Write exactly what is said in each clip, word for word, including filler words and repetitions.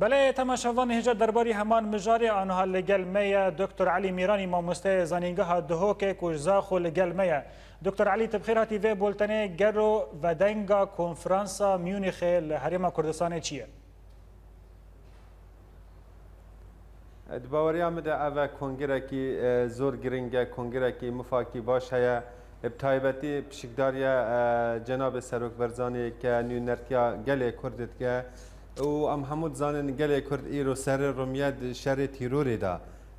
Belê, temaşevanê hêja derbarî heman mijarê aniha li gel me ye Doktor Elî Mîranî, mamosteyê Zanîngeha Duhokê ku ji Zaxo li gel me ye. Doktor Elî, tu bi xêr hatî vê bultenê. Gelo vedenga konferansa Munîxê li Herêma Kurdistanê çi ye? Di baweriya min de ev e kongirekî, e, zor giring e, kongirekî mifakî baş heye. Bi taybetî pişikdariya, e, Cenabê Serok Barzanî ke nûnertiya gelê Kurd dike û em hemû dizanin gelê Kurd îro serê rumiye di şerê tîrorê de.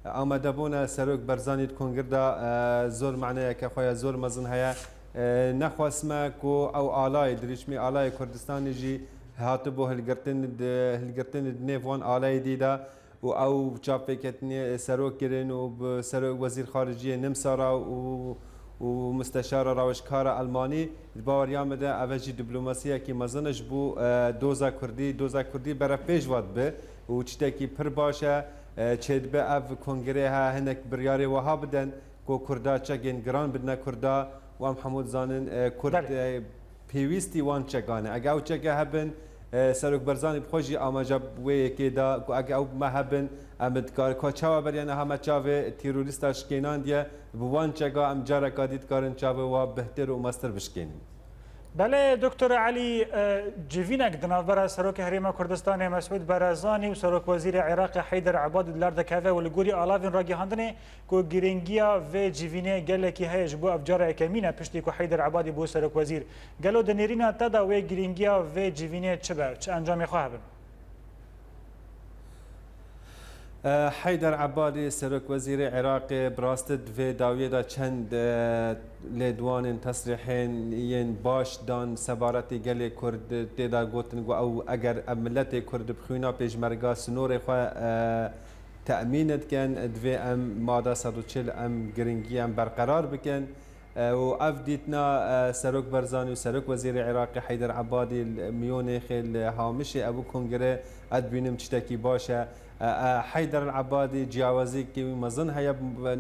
Amadebûna Serok Barzanî di kongir de, e, zor maneyeke xwe ya zor mezin heye. E, nexwasime ku ew alayê, dirîçmî alayê Kurdistanê jî hatibû hilgirtin di, hilgirtin di nêv wan alayê dî de. û ew çavpêketinê serok kirin û bi serok wezîr xariciyê Nimsara û, û musteşara rawişkara Elmanî, di baweriya min de ev jî diplomasiyekî mezin e ji bo, e, doza Kurdî, doza Kurdî berevpêş ve dibe û tiştekî pir baş e, e, çêdibe ev kongrê he hinek biryarê wiha bidin. Ku Kurda çekên giran bidine Kurda û em hemû dizanin, e, Kurd, Belê. e, pêwîstî wan çekan e. Ege ew çeke hebin, e, Serok Barzanî bi xwe jî amaje wê yekê da ku ege ew me hebin, em dikar-, ka çawa beriya niha me çavê terorîsta şikênandiye, bi wan çeka em careka dî dikarin çavê wa bihtir û mestir bişkênin. Belê, Doktor Elî, e, civînek di navbera Serokê Herêma Kurdistanê Mesûd Barazanî û Serokwezîrê Iraqê Heyder Ebadî di lar de keve û li gorî alavên ragihandinê ku girîngiya vê civînê gelekî heye, ji bo ev cara yekemîn e piştî ku Heyder Ebadî bû serokwezîr. Gelo di nêrîna te de wê girîngiya vê civînê çi be, çi encamê xwe hebin? E, Heyder Ebadî, Serokwezîrê Iraqê, bi rastî di vê dawiyê de çend, e, lêdwanên, tesrîhên yên baş dan sebaretê gelê Kurd, tê de gotin ku ew eger ev miletê Kurd bi xwîna pêşmerga sinorê xwe, e, temîn dikin, divê em mada sed û çil em giringî em berqerar bikin. E, û ev dîtina, e, Serok Barzanî û Serok Wezîrê Iraqê Heyder Ebadî li Miyonêxê li Hamişê ev kongre ez dibînim tiştekî baş e. E, e, Heyder El Ebadî ciyawaziyekî wî mezin heye,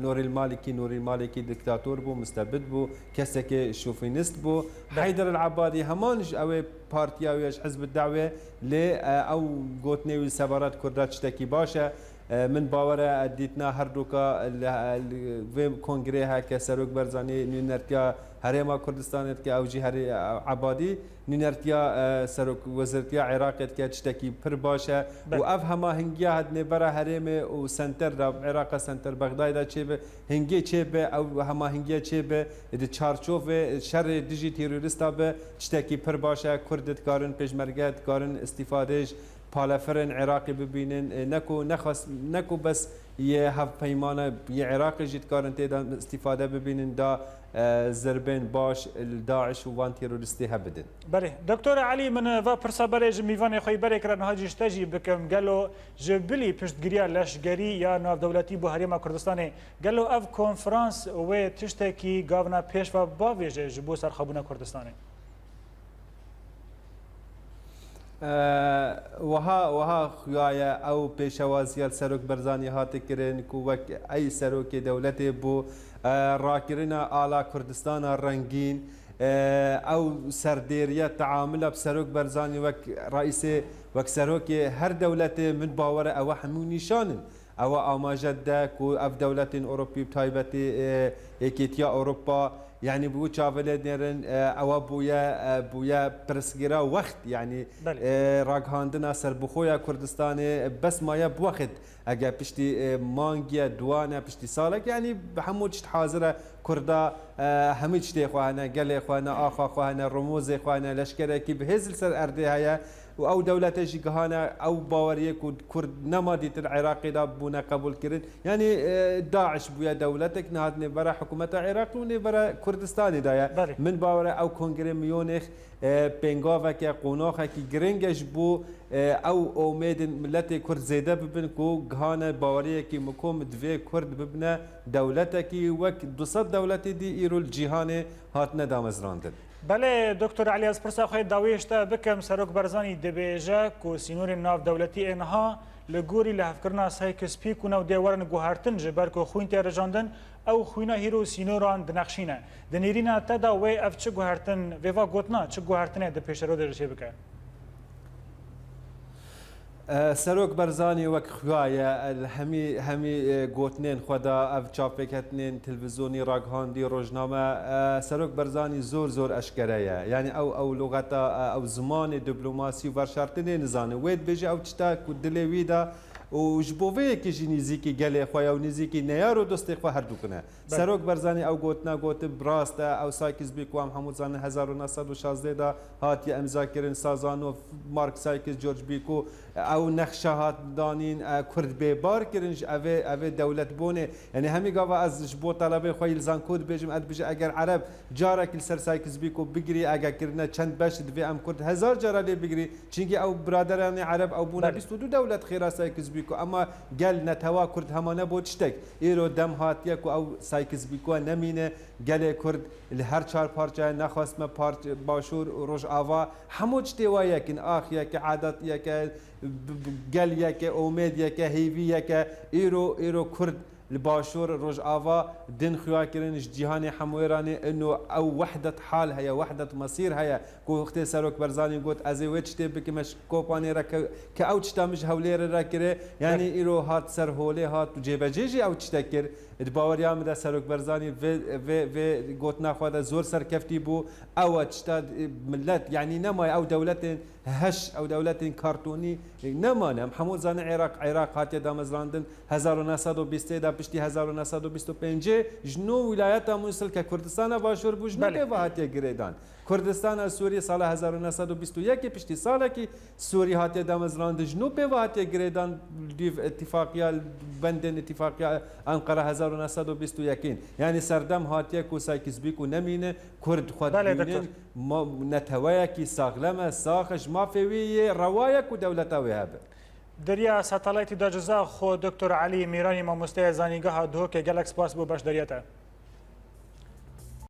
Nûrîl Malîkî, Nûrîl Malîkî diktator bû, mustebid bû, kesekê şofînist bû. Belê. Heyder El Ebadî heman ji ew ê partiya wê, ji Hizb Dewê, lê, e, ew gotinê wî sebaret Kurda tiştekî baş e. E, min bawer e, e, dîtina her du ka li, li vê kongrê heke Serok Barzanî nûnertiya Herêma Kurdistanê dike, ew jî herê, e, Ebadî nûnertiya, e, Serok Wezîrtiya Iraqê dike, tiştekî pir baş e. Belê. Û ev hemahingiya di nêbera herêmê û senter de, Iraqa senter Bexdayê de çêbe, hingê çêbe, ew hemahingiya çêbe, di çarçovê şerê dijî terorîsta be, tiştekî pir baş e. Kurd dikarin, pêşmerge dikarin îstîfadê ji palefirên Iraqê bibînin, e, ne ku nexwest, ne ku bes yê hevpeymana yê Iraqê jî dikarin tê de îstîfade bibînin, da, e, zirbên baş li DAIŞ û van terorîstê hebidin. Belê. Doktor Elî, min va pirsa berê ji mîvanê xwe yî berê kira, niha jî ji te jî bikim. Gelo ji bilî piştgiriya leşgerî ya navdewletî bo Herêma Kurdistanê, gelo ev konferans wê tiştekî gavna pêş ve bavêje ji bo serxwebûna Kurdistanê? E, wiha, wiha xuya ye, ew pêşewaziya li Serok Barzanî hate kirin ku wek ey serokê dewletê bû, e, rakirina ala Kurdistana rengîn, e, ew serdêriya teamula bi Serok Barzanî wek reîsê, wek serokê her dewletê, min bawer e ewe hemû nîşan in. Ew amaje dide ku ev dewletên Ewropî, bi taybetî, e, Yekêtiya Ewropa, yanî bi wî çavilê nêrin, e, ewe bûye, e, bûye pirsgîra wext, yanî, Belê. e, ragihandina serbixwe ya Kurdistanê bes maye bi wext. Eger piştî, e, mangiye, duwane, piştî salek, yanî hemû tişt hazir e. Kurda, e, hemî tiştê xwe hene, gelê xwe hene, axa xwe hene, romozê xwe hene, leşkerekî bi hêz li ser erdê heye. Û ew dewlete jî gihane ew baweriyê ku Kurd nema dîtin Iraqê de bûne qebûl kirin. Yanî, e, DAIŞ bûye dewletek, niha di nêvbera hikûmeta Iraqê û nêvbera Kurdistanê de ye. Belê. Min bawer e ew kongrê Miyonêx, e, pêngaveke, qonaxekî giring e ji bo, e, ew omêdin miletê Kurd zêde bibin ku gihane baweriyekî mikom divê Kurd bibine dewletekî wek du sed dewletê dî îro li cîhanê hatine damezrandin. Belê, Doktor Elî, ez pirsa xwe yê dawiyê ji te bikim. Serok Barzanî dibêje ku sînorên navdewletî ê niha li gorî lihevkirina Sykes-Picot ne û dê werin guhertin, ji ber ku xwîn tê rijandin, ew xwîna hîro sînoran dinexşîne. Di nêrîna te de wê ev çi guhertin, vê va gotina çi guhertinê di pêşerojê de çêbike? E, Serok Barzanî wek xuya ye, e, li hemî, hemî, e, gotinên xwe de, ev çavpêketinên televîzyonî, ragihandî, rojname, e, Serok Barzanî zor, zor eşkere ye. Yanî ew, ew luxeta, e, ew zimanê diplomasî û veşartinê nizane. Wê dibêje ew tişta ku dilê wî de û ji bo vê yekê jî nîzîkî gelê xwe ye û nîzîkî neyar û dostê xwe herdûk ne. Serok Barzanî ew gotina gotin, bi rast e, ew Sykes-Picot em hemû dizanin hezar û neh sed û şazdeh de hatiye îmzakirin, Sazanov, Mark Sykes, George Picot, ew nexşa hat danîn, e, Kurd bêbar kirin ji evê, evê dewletbûnê. Yanî hemî gava ez ji bo telebê xwe yî li zanko dibêjim, ez dibêjim eger Ereb carekî li ser Sykes-Picot bigirî, eger kirine çend beş divê em Kurd hezar cara lê bigirî. Çimkî ew biraderanê Ereb ew bûne Belê. bîst û du dewlet xêra Sykes-Picot. Ema gel netewa Kurd hema nebû tiştek. Îro dem hatiye ku ew Sykes-Picot nemîne. Gelê Kurd li her çar parçeyê nexwestme parç-, Başûr, Rojava, hemû tiştê wa yekin, ax yeke, adet yeke, b-, b-, gel yeke, omêd yeke, hêvî yeke. Îro, îro Kurd li Başûr, Rojava din xuya kirin ji cîhanê hemwêranê, ino ew wehdet hal heye, wehdet mesîr heye. Ku wextê Serok Barzanî got, ez ê wê tiştê bikim, ez Kopanê re ke, ke ew tişta min ji Hewlêrê re kirê, yanî Belê. îro hat ser holê hat û cêbecê jî ew tiştek kir. Di baweriya min de Serok Barzanî vê, vê, vê gotina xwe de zor serkeftî bû. Ew e tişta, e, millet, yanî nemaye ew dewletên heş, ew dewletên kartonî, e, nemane. Em hemû zanin Iraq, Iraq hatiye damezrandin hezar û neh sed û bîstê de, piştî hezar û neh sed û bîst û pêncê ji nû wîlayeta Mûsil ke Kurdistana Başûr bû, ji nû Belê. pê ve hatiye girêdan. Kurdistana Sûrî sala hezar û neh sed û bîst û yekê piştî salekî Sûrî hatiye damezrandin, ji nû pê ve hatiye girêdan li dîv îtifaqiya, li bendên îtifaqiya Enqera hezar û neh sed û bîst û yekîn. Yanî serdem hatiye ku Sykes-Picot nemîne, Kurd xwe Belê, dibînin, doktor. ma-, neteweyekî saxlem e, sax e, ji mafê wî yê rewa ye ku dewleta wê hebe. Deriya Satelaytî Daciza xwe doktor Elî Mîranî, mamosteya Zanîngeha Duhokê, gelek spas bo beşdariya te.